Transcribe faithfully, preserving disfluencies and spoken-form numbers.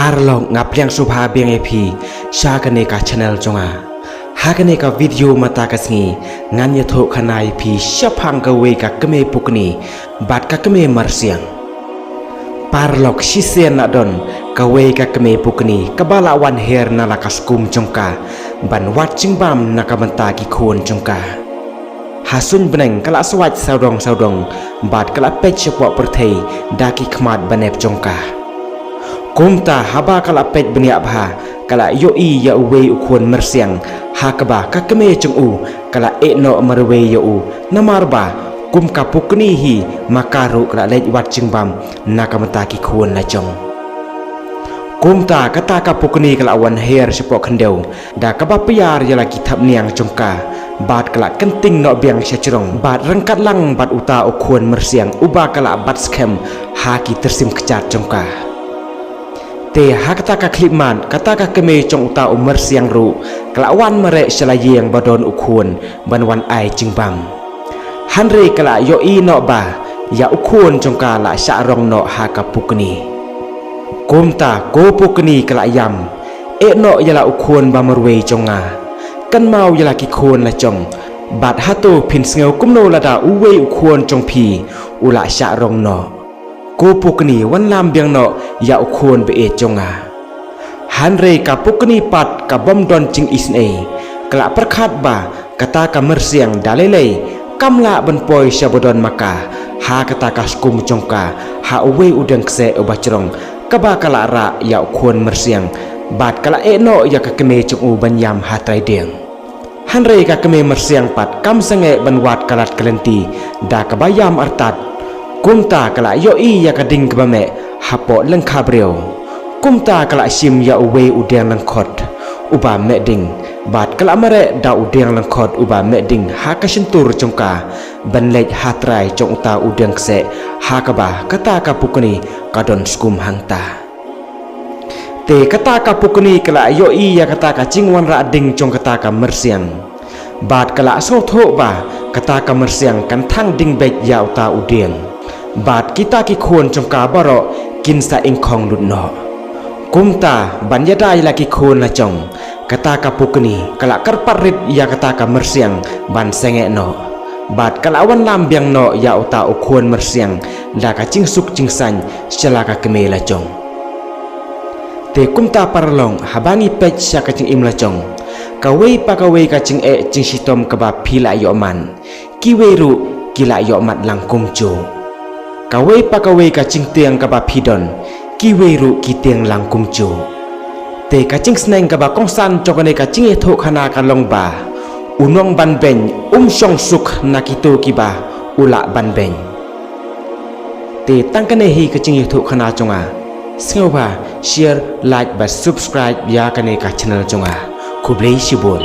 Paralok, nga pdiang sngewbha biang ïa phi sha kane ka channel jong nga. Ha kane ka video mynta ka sngi ngan ïathuh khana ïa phi shaphang kawei ka kmie pukni bad ka kmie myrsiang. Paralok, shisien la don kawei ka kmie pukni kaba la wan hiar na la ka skum jong ka ban wad jingbam na ka bynta ki khun jong ka. Ha suiñ bneng ka la swait sawdong sawdong bad ka la peit shapoh pyrthei da ki khmat banep jong ka. Kumta haba ka la peit bniah bha, ka la ïohi ïa uwei u khun myrsiang ha kaba ka kmie jong u ka la ïeh noh marwei ïa u, namar ba kum ka pukni hi ma ka ruh ka la leit wad jingbam na ka bynta ki khun la jong. Kumta kata ka pukni ka la wan hiar shapoh khyndew da kaba pynïar ïa la ki thapniang jong ka bad ka la kynting noh biang sha jrong bad ryngkat lang bad uta u khun myrsiang uba ka la bat skhem ha ki tyrsim kjat jong ka. Te ha kata ka khyllipmat kata ka kmie jong uta u myrsiang ruh ka la wan mareh sha la ïing ba don u khun ban wan ai jingbam. Hynrei ka la ïohi noh ba ïa u khun jong ka la shah rong noh ha ka pukni. Kumta ko pukni, ka la ïam, ïeh noh ïa la u khun ba marwei jong nga, kynmaw ïa la ki khun la jong. Bad hato phin sngew kumno lada uwei u khun jong phi u la shah rong noh? Ko pukni, wanlam biang noh ïa u khun ba ïeit jong nga. Hynrei ka pukni pat ka bym don jingisynei, ka la pyrkhat ba kata ka myrsiang da lei lei kam lah ban poi sha ba don ma ka ha kata ka skum jong ka ha uwei u dieng kseh uba jrong kaba ka la rah ïa u khun myrsiang, bad ka la ïeh noh ïa ka kmie jong u ban ïam ha trai dieng. Hynrei ka kmie myrsiang pat kam sangeh ban wad ka lad ka lynti da kaba ïam artat. Kumta ka la ïohi ïa ka ding kaba meh hapoh lyngkha briew. Kumta ka la shim ïa uwei u dieng lyngkhot uba meh ding, bad ka la mareh da u dieng lyngkhot uba meh ding ha ka shyntur jong ka ban leit ha trai jong uta u dieng kseh ha kaba kata ka pukni ka don skum hangta. Te kata ka pukni ka la ïohi ïa kata ka jingwanrah ding jong kata ka myrsiang, bad ka la sngewthuh ba kata ka myrsiang kan thang ding beit ïa uta u dieng, bad kita ki khun jong ka baroh kin sa ingkhong lut noh. Kumta ban ïada ïa la ki khun la jong, kata ka pukni ka la kyrpad rit ïa kata ka myrsiang ban sangeh noh, bad ka la wanlam biang noh ïa uta u khun myrsiang da ka jingsuk jingsaiñ sha la ka kmie la jong. Te kumta paralok, haba ngi peit sha ka jingim la jong, kawei pa kawei ka jingeh jingshitom kaba phi la ïoh man, kiwei ruh ki la ïoh mat lang kumjuh. Kawei pa kawei ka jingtieng kaba phi don, kiwei ruh ki tieng lang kumjuh. Te ka jingsneng kaba kongsan jong kane ka jingïathuh khana ka long ba u nongbanbeiñ um shong suk na kito kiba u lah banbeiñ. Te tang kane hi ka jingïathuh khana jong nga. Sngewbha share, like bad subscribe ïa kane ka channel jong nga. Khublei shibun.